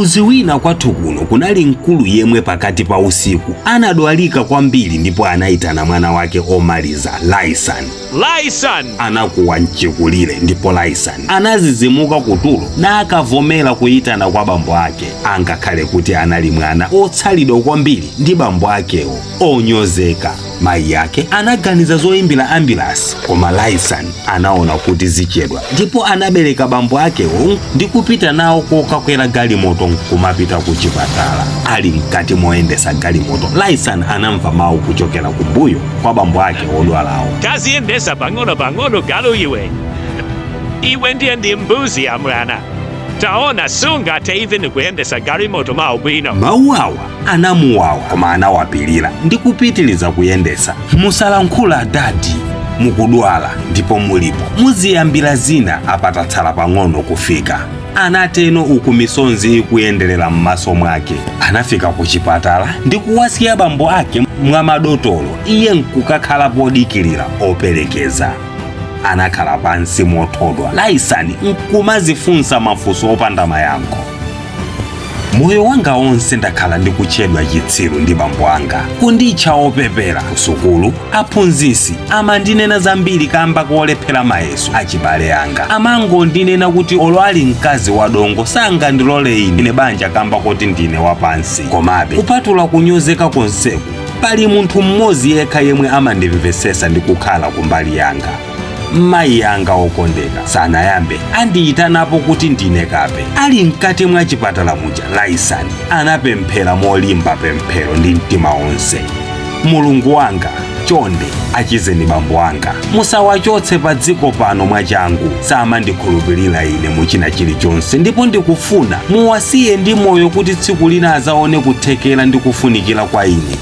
Kumuzi wina kwathu kuno kunali mkulu yemwe pakati pa usiku anadwalika kwambiri ndipo anayitana mwana wake omaliza, Laisan. Laisan! Anakuwa mchikulire, ndipo Laisan anazizimuka kutulo nakavomera kuyitana kwa bambo ake, angakhale kuti anali mwana otsalidwa kwambiri ndi bambo akewo onyozeka. Mayi ake anaganiza zoyimbira ambulance, koma Laisan anaona kuti zichedwa ndipo anabereka bambo akewo ndi kupita nawo kokakwera galimoto kumapita ku chipatala. Ali mkati moyendesa galimoto, Laisan anamva mawu kuchokera kumbuyo kwa bambo ake odwalawo. Kaziyendesa pang'ono pang'ono, galu iwe. Iwe ndiye ndi mbuzi ya mwana. Taona, sungathe even kuyendesa galimoto maubwino. Mawu awa anamuwawa, koma anawapilira ndi kupitiliza kuyendesa. "Musalankhula daddy, mukudwala ndipo mulipo, muziyambira zina, apatatsala pang'ono kufika," anateno uku misonzi ikuyenderera m'maso mwake. Anafika ku chipatala ndi kuwasiya bambo ake mwa madotolo, iye nkukakhala podikirira operekeza. Anakhala pansi mothodwa Laisani nkumazifunsa mafunso opanda mayankho. "Moyo wanga wonse ndakhala ndikutchedwa chitsiru ndi bambo anga, kunditcha opepera. Kusukulu aphunzisi amandinena zambiri kamba kolephera mayeso. Achibale anga amangondinena kuti olo ali mkazi wadongo sangandilole ine banja kamba koti ndine wapansi. Komabe kupatula kunyozeka konseku, pali munthu mmodzi yekha yemwe amandimvesesa ndi kukhala kumbali yanga, mayi anga okondeka. Sanayambe andiyitanapo kuti ndine kape." Ali mkati mwa chipatala muja, Laisani anapemphera molimba pemphero ndi mtima wonse. "Mulungu wanga, chonde achizeni bambo anga, musawachotse pa dziko pano mwachangu. Samandikhulupirira ine muchina chilichonse ndipo ndikufuna muwasiye ndi moyo kuti tsiku lina azaone kuthekera ndi kufunikira kwa ine,"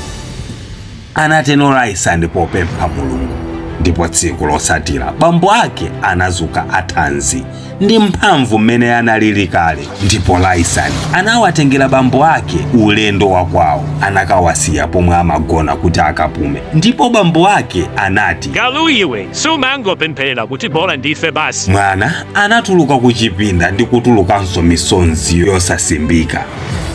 anateno Laisani popempha Mulungu. Ndipo tsiku losatira bambo ake anazuka athanzi ndi mphamvu mmene analili kale, ndipo Laisani anawatengera bambo ake ulendo wa kwawo. Anakawasiya pomwe amagona kuti akapume, ndipo bambo ake anati, "Galu iwe, sumangopemphera kuti bola ndife basi." Mwana anatuluka ku chipinda ndi kutulukanso misonzi yosasimbika,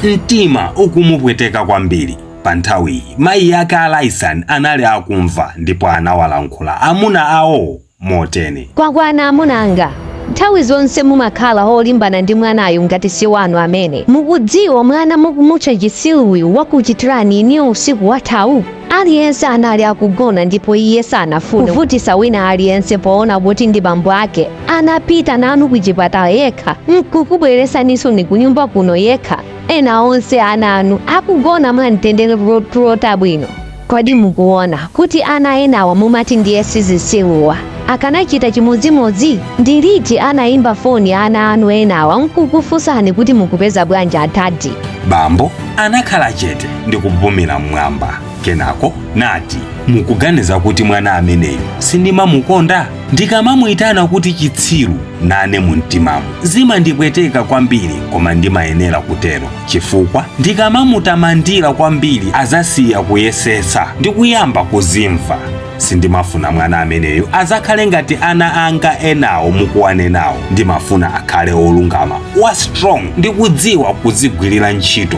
mtima ukumupweteka kwambiri. Pa nthawiyi mayi ake a Laisani anali akumva ndipo anawalankhula amuna awo motene: "Kwakwana amunanga, nthawi zonse mumakhala olimbana ndi mwanayu ngati si wanu amene. Mukudziwa mwana mukumutcha chitsiruyu wakuchitirani iniyo usiku wathawu? Aliyense anali akugona ndipo iye sanafune kuvutisa wina aliyense poona kuti ndi bambo ake. Anapita nanu kuchipatala yekha nkukubweresaninso ni kunyumba kuno yekha, ena onse ana anu akugona mwamtendere tulo tabwino. Kodi mukuona kuti ana enawa mumati ndiye sizitsiruwa akanachita chimodzimodzi? Ndi liti anayimba foni ana anu enawa nkukufunsani kuti mukupeza bwanji adadi?" Bambo anakhala chete ndi kupumira mmwamba, kenako nati, "Mukuganiza kuti mwana ameneyu sindimamukonda? Ndikamamuyitana kuti chitsiru, nane mumtimamu zimandipweteka kwambiri, koma ndimayenera kutero chifukwa ndikamamutamandira kwambiri azasiya kuyesetsa ndi kuyamba kuzimva. Sindimafuna mwana ameneyu azakhale ngati ana anga enawo mukuwanenawo. Ndimafuna akhale olungama, wa strong ndi kudziwa kuzigwirira ntchito.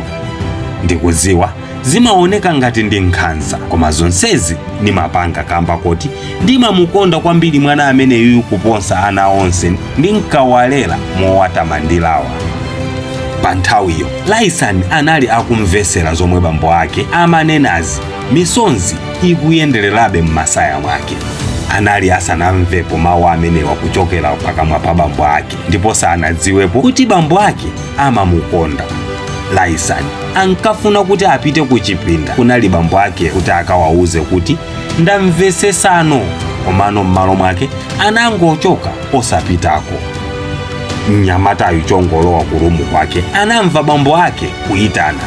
Ndikudziwa zimaoneka ngati ndi nkhanza, koma zonsezi ndimapanga kamba kuti ndimamukonda kwambiri mwana ameneyu kuposa ana onse ndinkawalera mowatamandirawa." Pa nthawiyo Laisani anali akumvesera zomwe bambo ake amanenazi, misonzi ikuyendererabe m'masaya mwake. Anali asanamvepo mawu amenewa kuchokera pakamwa pa bambo ake ndipo sanadziwepo kuti bambo ake amamukonda. Laisani ankafuna kuti apite ku chipinda kunali bambo ake kuti akawauze kuti ndamvesesano, komano m'malo mwake anangochoka osapitako. Mnyamatayu chongolowa ku room kwake, anamva bambo ake kuyitana,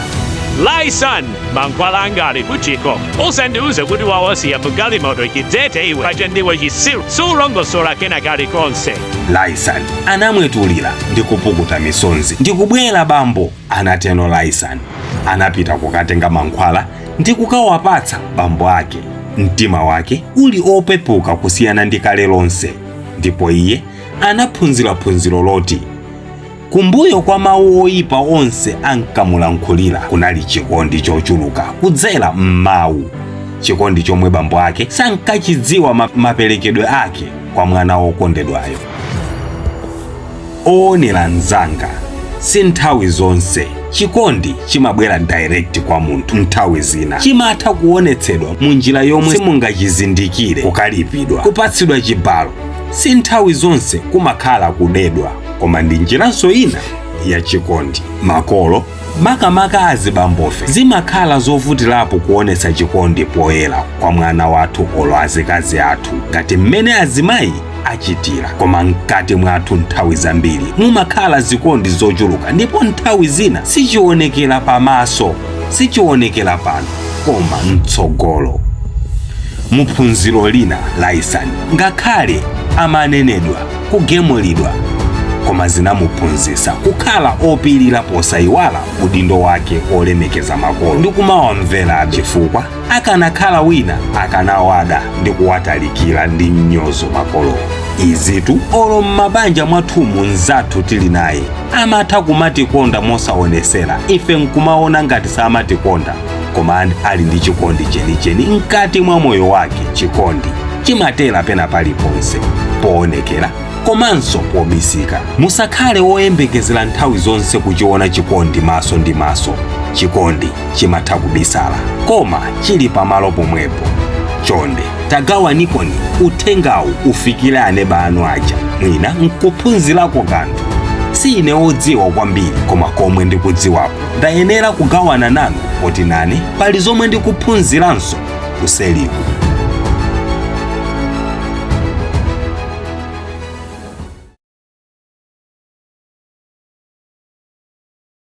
"Laisan, mankhwala anga ali kutiko? Usandiuze kuti wawasiya mugalimoto, chidzete iwe. Paja ndiwe chitsiru, sulongosola kena kalikonse." Laisan anamwetulira ndi kupukuta misonzi. "Ndikubwera bambo," anateno Laisan. Anapita kukatenga mankhwala ndi kukawapatsa bambo ake, mtima wake uli opepuka kusiyana ndi kale lonse. Ndipo iye anaphunzira phunziro loti Kumbuyo kwa mawu oyipa onse ankamulankhulira kunali chikondi chochuluka kudzera m'mawu, chikondi chomwe bambo ake sankachidziwa maperekedwe ake kwa mwana wokondedwayo. Oonera mnzanga, si nthawi zonse chikondi chimabwera direct kwa munthu. Nthawi zina chimatha kuonetsedwa mu njira yomwe simungachizindikire. Kukalipidwa, kupatsidwa chibalo, si nthawi zonse kumakhala kudedwa, koma ndi njiranso ina ya chikondi. Makolo, makamaka azibambofe, zimakhala zovutirapo kuonetsa chikondi poyera kwa mwana wathu olo azikazi athu ngati mmene azimayi achitira. Koma mkati mwathu nthawi zambiri mumakhala zikondi zochuluka, ndipo nthawi zina sichionekera pamaso, sichionekera pano, koma mtsogolo. Muphunziro lina, Laisani ngakhale amanenedwa, kugemulidwa, koma zinamuphunzitsa kukhala opirira posayiwala udindo wake olemekeza makolo ndi kumawamverabe, chifukwa akanakhala wina akanawada ndi kuwatalikira ndi mnyozo makolowo. Izitu olo m'mabanja mwathumu, mnzathu tili naye amatha kumatikonda mosaonesera, ife nkumaona ngati samatikonda, koma ali ndi chikondi chenicheni mkati mwa moyo wake. Chikondi chimatera pena paliponse, poonekera komanso pobisika. Musakhale woyembekezera nthawi zonse kuchiona chikondi maso ndi maso. Chikondi chimatha kubisala, koma chili pamalo pomwepo. Chonde tagawanikoni uthengawu ufikire aneba anu aja, mwina nkuphunzirako kanthu. Si ine wodziwa kwambiri, koma komwe ndikudziwako ndayenera kugawana nanu, poti nane pali zomwe ndikuphunziranso kuseliku.